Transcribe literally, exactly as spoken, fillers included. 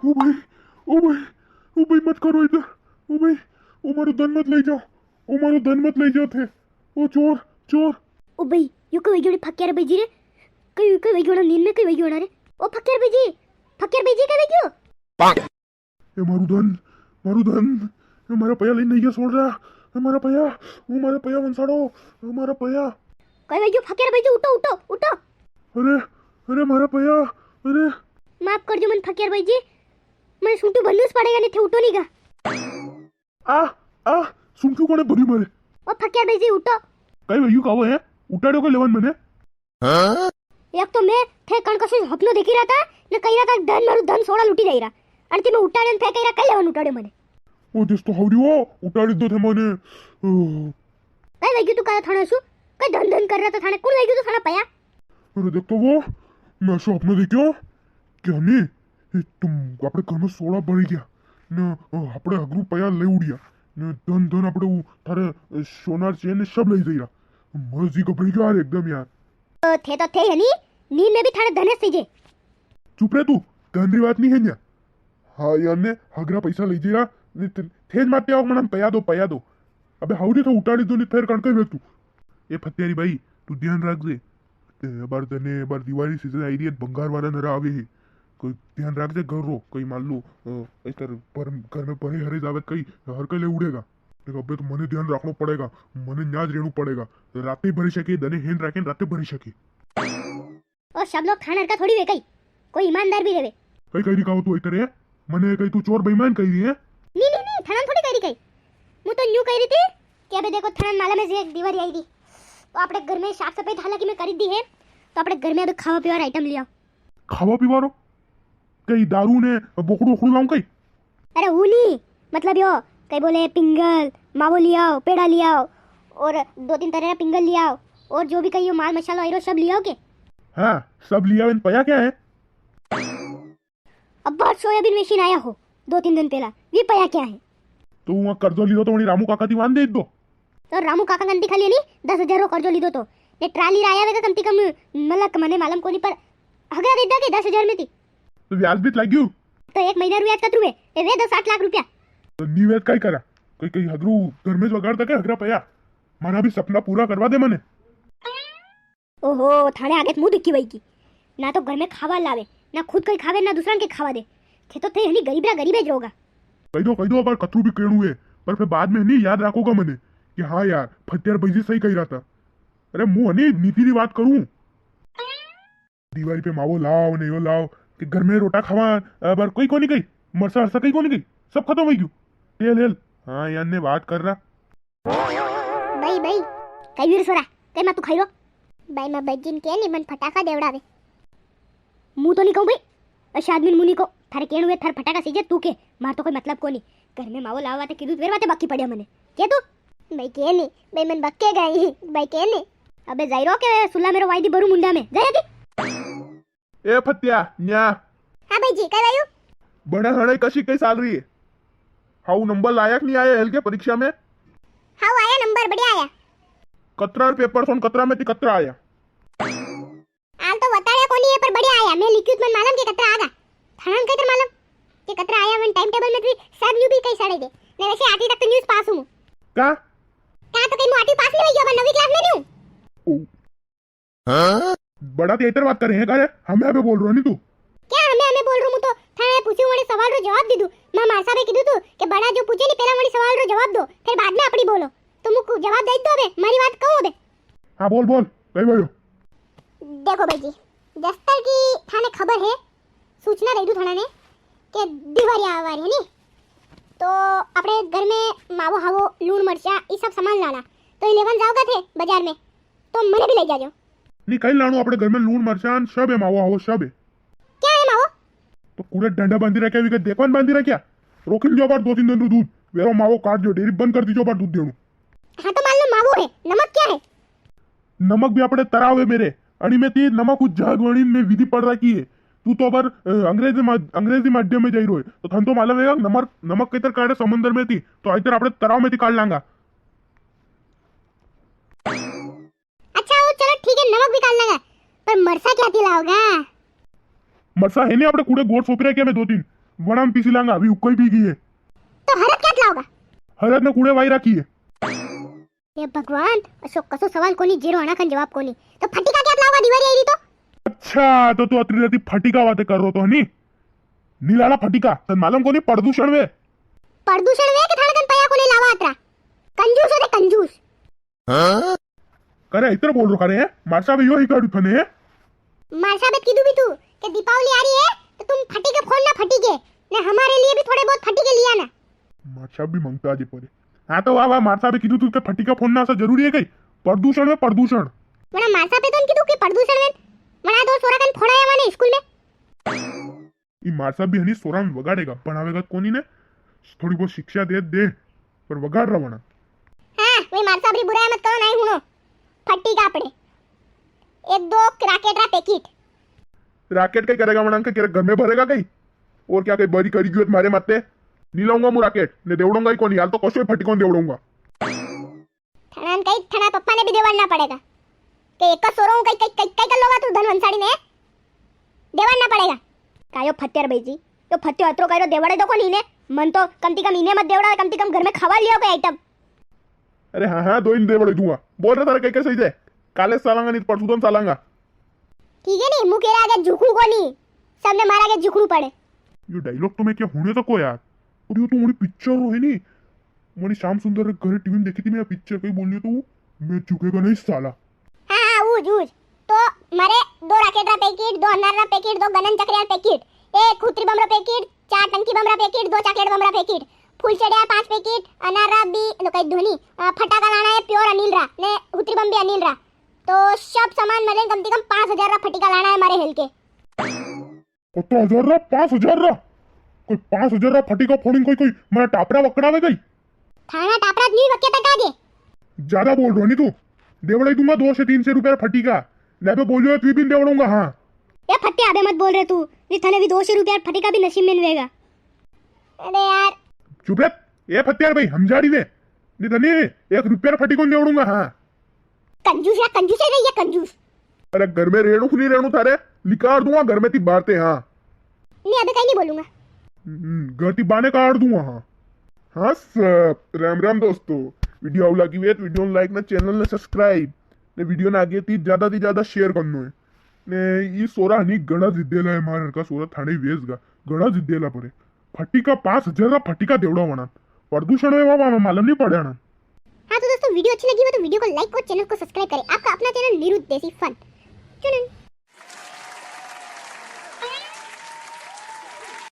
ओ भाई, ओ भाई, ओ भाई, मत करो इधर। ओ भाई, ओ मारो धन मत ले जाओ, ओ मारो धन मत ले जाओ थे। ओ चोर, चोर। ओ भाई, यो कई वई गयो रे फकियार भाई जी रे? कई, कई वई गयो ना, नींद में कई वई गयो ना रे? ओ फकियार भाई जी, फकियार भाई जी, कई वई गयो? ए मारू धन, मारू धन, ए मारा पया लेने नहीं गया, छोड़ रहा। ए मारा पया, ओ मारा पया वंसाड़ो, ए मारा पया। कई वई गयो फकियार भाई जी, उठो, उठो, उठो। अरे, अरे मारा पया, अरे। माफ कर दो मन फकियार भाई जी, मैं सूंटू भरनूस पड़ेगा, नहीं थे उठो नहीं का। आ, आ, सूंटू कोने भरी मारे? ओ फकियार भाई जी, उठो। कई वई गयो, कावो है? उठाड़ो के लेवन मने? एक तो मैं थे कण कसो सपनो देखी रहा था, ने कही रहा था, "धन मारू धन सोड़ा लूटी जाई रहा।" अन ती मैं उठाड़े ने थे कही रहा, "कई लेवन उठाड़े मने?" ओ देश तो हावरी हो, उठाड़ी दो थे मने। ओह। कई वई गयो तू कहा थाने सु? कई धन धन कर रहा था थाने, कुण वई गयो तू थाना पया? अरे देख तो वो, मैं सो सपनो देखो, क्या नहीं? ये तुम, आपणे घर में सोड़ा भरी गया, ने, अ, आपणे हगरू पया ले उड़िया, ने धन धन आपणे उ थारे, अ, सोनार चेन ने सब ले जाई रहा। मैं जी घबरी गया यार एकदम यार। तो थे तो थे है नी, नींद में भी थाने धने सीजे। चुप रे तू, धन री बात नहीं है न्या। हाँ, यार ने हगरा पैसा ले जेरा, ने थे-, थेज माते आओ, मना पया दो, पया दो। अबे हाउरी तो उठाड़ी दो, ने फेर कण कई वे तू। ए फत्यारी भाई, तू ध्यान राख जे। ते अबार तने, अबार दिवाली सीजन आई रही है, भंगार वाला नरा आवे है। कोई ध्यान राख जे घर रो, कोई मान लो, अ, इस तरह पर घर में परे हरे जावे, कई हर कई ले उड़ेगा। देख, अबे तो मने ध्यान राखनो पड़ेगा, मने न्याज रेणु पड़ेगा। राते भरी सके, दने हेन राखे, राते भरी सके। ओ सब लोग थाना हरका थोड़ी वे कई, कोई ईमानदार भी रेवे। कई कई री कावो तू इतरे? मने कई तू चोर बेईमान कई री है? नी, नी, नी, थाना थोड़ी कई री कई। मु तो न्यू कई री थी कि अबे देखो, थाना मालूम है जे एक दिवाली आई री, तो आपणे घर में साफ सफाई हालांकि मैं करी दी है, तो आपणे घर में अबे खावा पीवा रा आइटम लिया। खावा पीवा रो? कई दारू ने बोकड़ू वोकड़ू लाऊं कई? अरे वो नी, मतलब यो, कई बोले पिंगल, मावो लियाओ, पेड़ा लियाओ, और दो तीन तरह का पिंगल लियाओ, और जो भी कई यो माल मसालो आई रो सब लियाओ के? हाँ, सब लियाओ, इन पया क्या है? अबार सोयाबीन मशीन आया हो, दो तीन दिन पहला, वी पया क्या है? तो वहाँ कर्जो लीधो तो वणी रामू काका थी वान दे दो। तो रामू काका गंदी खाली नी, दस हजार रो कर्जो लीधो तो। ने ट्राली रा आया वेगा कम ती कम, मलक मने मालूम कोनी पर हगरा दे दा के दस हजार में थी। तो ब्याज भी तो लाग्यू। तो एक महीना रू ब्याज कतरू है? ए वे दस आठ लाख रुपया। तो नी ब्याज काई करा? कोई, कोई हगरू घर में ज वगाड़ तके हगरा पया। मारा भी सपना पूरा करवा दे मने। ओहो, थाने आगे मुंह दुखी वई की। ना तो घर में खावा लावे, ना खुद कई खावे, ना दूसरा के खावा दे। थे तो थे हनी गरीब रा गरीब ज रोगा। कही दो, कही दो, अबार कतरू भी केणू है, पर फिर बाद में हनी याद राखोगा मने कि हाँ यार, फत्यार भाई जी सही कही रहा था। अरे, मु हनी नीति री बात करूं। दिवाली पे मावो लाओ, ने यो लाओ, के घर में रोटा खावा, अबार कोई कोनी कई, मरसा हरसा कई कोनी कई, सब खत्म हो गयू। हेल, हेल, हाँ, यार ने बात कर रहा। भाई, भाई, कई वीर सोरा, कई मातू खाई रो? भाई, मैं बजिन के नी, मन फटाका देवड़ावे। मु तो नी कहूं भाई, अशा आदमी ने मु नी कहूं। थारे केणु है, थारे फटाका सीजे तू के, मार तो कोई मतलब कोनी। घर में मावो लावा वाते कीधु, वेर वाते बाकी पड़्या मने। के तू? भाई के नी, भाई मन बक्के गई, भाई के नी। अबे जाई रो के सुल्ला मेरो वायदी बरू मुंडा में, जाई दी। ए फत्या, न्या। हाँ भाई जी, कई वायु? बड़े हणे कशी कई साल रही है? हाउ नंबर लाया कि नी आया हेल के परीक्षा में? हाउ आया नंबर, बढ़िया आया। कतरा पेपर सोन कतरा में ती कतरा आया? हाल तो बताया कोनी है, पर बढ़िया आया। मैं लिखी तो मन मालूम के कतरा आगा। थानन कई तर मालूम के कतरा आया, वन टाइम टेबल में भी सब न्यू भी कई सड़े दे। मैं वैसे आठवीं तक तो न्यूज पास हूँ। का? का तो कई मु आठवीं पास नी हुई, अब नवी क्लास में न्यू। ओ। हाँ? बड़ा ती इतर बात करे है, का रे? हमें अबे बोल रो नी तू? क्या हमें, हमें बोल रो? मु तो थाने पूछ्यो वणी सवाल रो जवाब दीदू। मैं मार साहब कीधु तू के बड़ा जो पूछे नी, पहला वणी सवाल रो जवाब दो, फिर बाद में अपनी बोलो। तो मु जवाब दे दो अबे, मारी बात कहूं अबे। हाँ, बोल, बोल, कई भाई? देखो भाई जी, जस्तर की थाने खबर है, सूचना दे दू थाना ने के दिवारी आवा रही है नी, तो अपने घर में मावो हावो, लूण मरचा, ई सब सामान लाना, तो इलेवन जाओगा थे बाजार में, तो मने भी ले जाजो। नी, कई लाणू आपणे घर में लूण मरचान सब है, मावो हावो सब है। क्या है मावो? तो कूड़े डंडा बांधी रख्या, विके देखवान बांधी रख्या। रोकिन जो बार दो तीन दिन रू दूध, वेरो मावो काट जो, डेयरी बंद कर दीजो बार दूध देणू। हाँ तो मान लो मावो है, नमक क्या है? नमक भी आपणे तराव है मेरे, अणी में ती नमक उज्जाग वणी में विधि पड़ रखी है। तू तो अबार, अ, अंग्रेजी मा-, अंग्रेजी माध्यम में जाई रो है, तो थन तो मालूम है नमक, नमक कितर काढ़े समुंदर में ती, तो इतर आपणे तराव में ती काढ़ लांगा। अच्छा, वो चलो ठीक है, नमक भी काढ़ लांगा, पर मरसा क्या ती लाओगा? मरसा है नी, आपणे कूड़े गोट सोपी रखे मैं दो तीन, वणा में पीसी लांगा, अभी उक्को ही पी गई है। तो हरद क्या लाओगा? हरद ने कूड़े वाई राखी है। हे भगवान, असो कसो सवाल कोनी, जेरो अणाखन जवाब कोनी। तो फटीका क्या लाओगा, दिवाली आई री तो? अच्छा, तो तू अतरी राती फटीका वाते कर रो तो, हनी? नी लाला फटीका, तन मालूम कोनी प्रदूषण वे? प्रदूषण वे के थाने कन पया कोनी लावा अतरा? कंजूस हो रे, कंजूस। करे इतर बोल रो खरे है? मार साहब यो ही काढू थने है? मार साहब कीधु भी तू के दीपावली आ री है तो तुम फटीके फोड़ना फटीके, ने हमारे लिए भी थोड़े बहुत फटीके लिया ना। मार साहब भी मांगता आज पड़े। हाँ तो वाह वाह, मार साहब कीधु तू के फटीका फोड़ना ऐसा जरूरी है कई? प्रदूषण में प्रदूषण। वणा मार साहब तो कीधु के प्रदूषण में, वणा दो सोरा कन फोड़ाया माने स्कूल में। ई मार साहब भी हनी सोरा में वगाड़ेगा, भणावेगा कोनी ने, थोड़ी बहुत शिक्षा दे दे, पर वगाड़ रहा वणा। हाँ, वही मार साहब री बुराई मत करो, नहीं हुणो। फट्टी का आपणे एक दो राकेट रा पैकेट। राकेट कई करेगा वणा के, केरे घर में भरेगा कई? और क्या कई बरी करी गयो मारे माते? नी लाऊंगा मु राकेट, ने देवड़ूंगा ही कोनी, हाल तो कशो ही फटी कोनी देवड़ूंगा। थणान कई, थणा पप्पा ने भी देवड़ना पड़ेगा। के एक सोरो हूँ, कई, कई, कई, कई कर लोगा तू धन वंसाड़ी ने? देवड़ना पड़ेगा। कायो फत्यार भाई जी, यो फत्यो अतरो कायरो देवड़े तो कोनी ने? मन तो कम ती कम इने मत देवड़ा, कम ती कम घर में खावा लियो कोई आइटम। अरे हाँ, हाँ, दो ही देवड़े दूंगा। बोल रहा थारे कई कई सही दे। काले सालांगा नी तो परसों तो सालांगा। ठीक है नी, मु केरा आगे झुकू कोनी, सबने मारा आगे झुकणू पड़े। यो डायलॉग तो मैं क्या हुणे तको यार। और यो तो मोरी पिक्चर रो है नी, मोरी श्याम सुंदर रे घरे टीवी में देखी थी मैं पिक्चर, कई बोलियो तो, मैं झुकेगा नहीं साला। हाँ, हाँ, उज, उज। तो मारे दो राकेट रा पैकेट, दो अनार रा पैकेट, दो गणन चक्र रा पैकेट, एक हुतरी बम रा पैकेट, चार टंकी बम रा पैकेट, दो चॉकलेट बम रा पैकेट, फुलचड़िया पांच पैकेट, अनार रा भी, लो कई ध्वनि, अ, फटाका लाना है प्योर अनिल रा, ने हुतरी बम भी अनिल रा। तो सब सामान मिले कम से कम पाँच हजार रा फटीका लाना है मारे हेल के। कत्ता हजार रा? पाँच हजार रा? कोई पाँच हजार रा फटीका फोड़िंग कोई, कोई मारा टापरा वकड़ावे गई? थाना टापरा नी वक्या तक आगे। ज्यादा बोल रहो नी तू। देवड़ाई दूंगा दो से तीन से रुपया फटीका। ने अबे बोलियो तू भी देवड़ूंगा, हाँ। ए फट्टे अबे मत बोल रे तू। नी थने भी दो से रुपया फटीका भी नसीब में नी वेगा। अरे यार। चुप रे। ए फत्यार भाई, हमजाड़ी ने। नी थने एक रुपया फटीको नी देवड़ूंगा, हाँ। कंजूस या कंजूस है रे, ये कंजूस। अरे घर में रेणु नी रेणु थारे, निकाल दूंगा घर में ती बाहर ते, हाँ। नी, अबे कई नी बोलूंगा। हम्म, घर ती बाने काट दूंगा, हाँ। हाँ सब, राम राम दोस्तों। वीडियो आऊ लागी वे तो वीडियो ने like ने channel ने subscribe, ने वीडियो ने आगे ती ज्यादा ती ज्यादा share करनो है। ने ई सोरा हनी घणा जिद्देला है, मारे का सोरा थाने वेजगा, घणा जिद्देला पड़े। फटीका पाँच हजार रा फटीका देवड़ा वणा। प्रदूषण है बाबा, हमें मालूम नी पड़े ना। हाँ तो दोस्तों, वीडियो अच्छी लगी हो तो वीडियो को like और channel को subscribe करें। आपका अपना channel निरुद्ध देसी fun। Tune in।